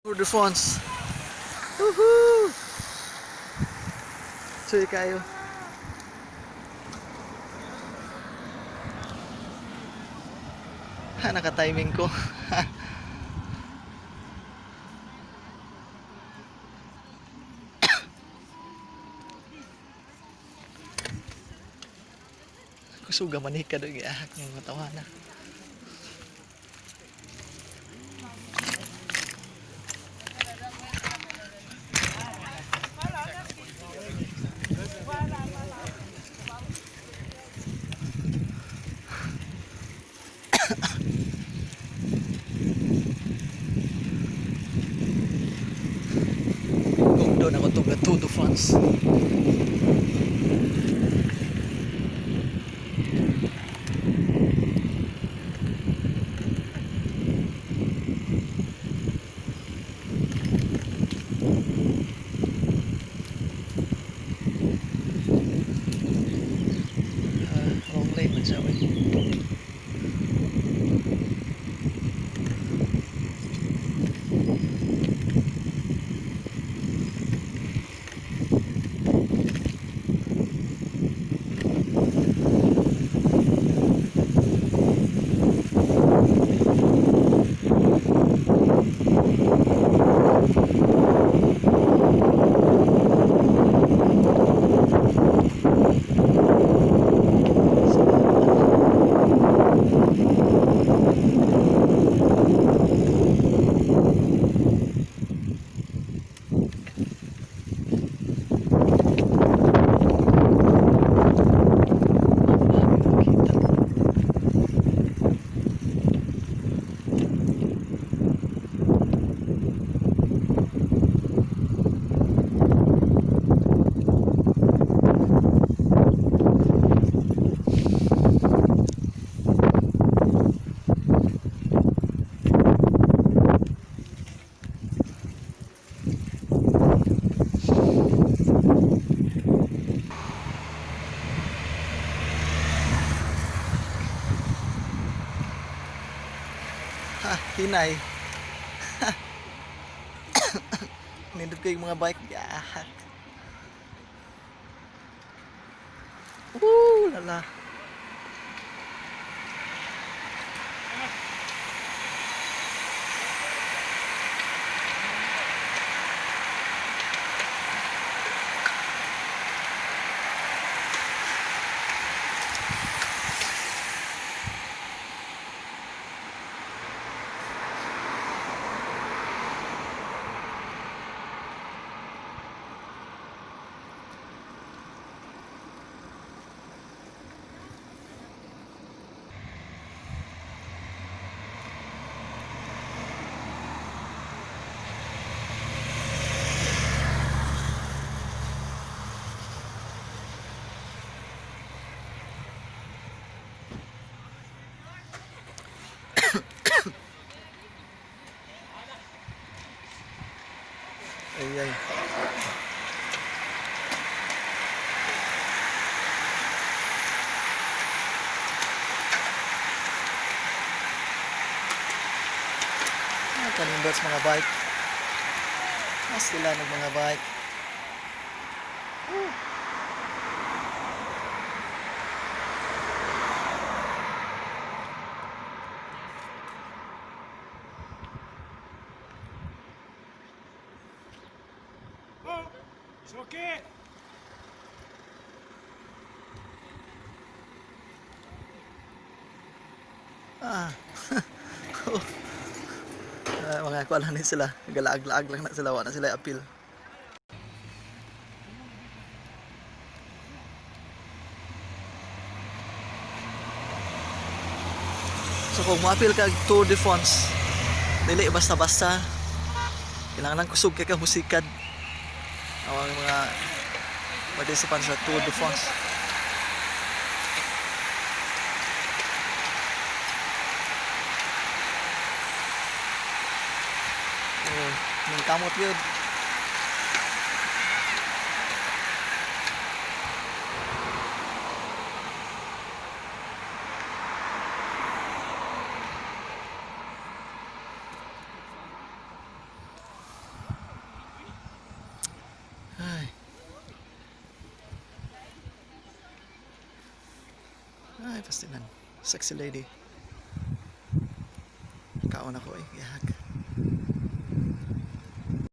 Tour de France. Woohoo! Suy kayo. Ha, naka-timing ko. Kusuga manika doon giahak ng mga tawana. Kung doon ako tugla Tour de France. Ah, wrong lane man siya, oy. Kita. Ha, hinay. Nindot ko yung mga bike. Yahak. Woo, lala. Ay, ay. Ah, kanindot sa mga bike. Mas sila ng mga bike. Oh, c'est ok. Ah. Ah, mga kuan lang ni sila. Galaag-laag lang na sila. Wala na sila appeal. So kung mo-appeal ka og Tour de France, dili basta-basta. Kailangan lang kusog kay ka musikad. Ang mga participants sa Tour de France. Oh, ning kamot yun. Ay, pastilan. Sexy lady. Kaon ako eh. Yahak.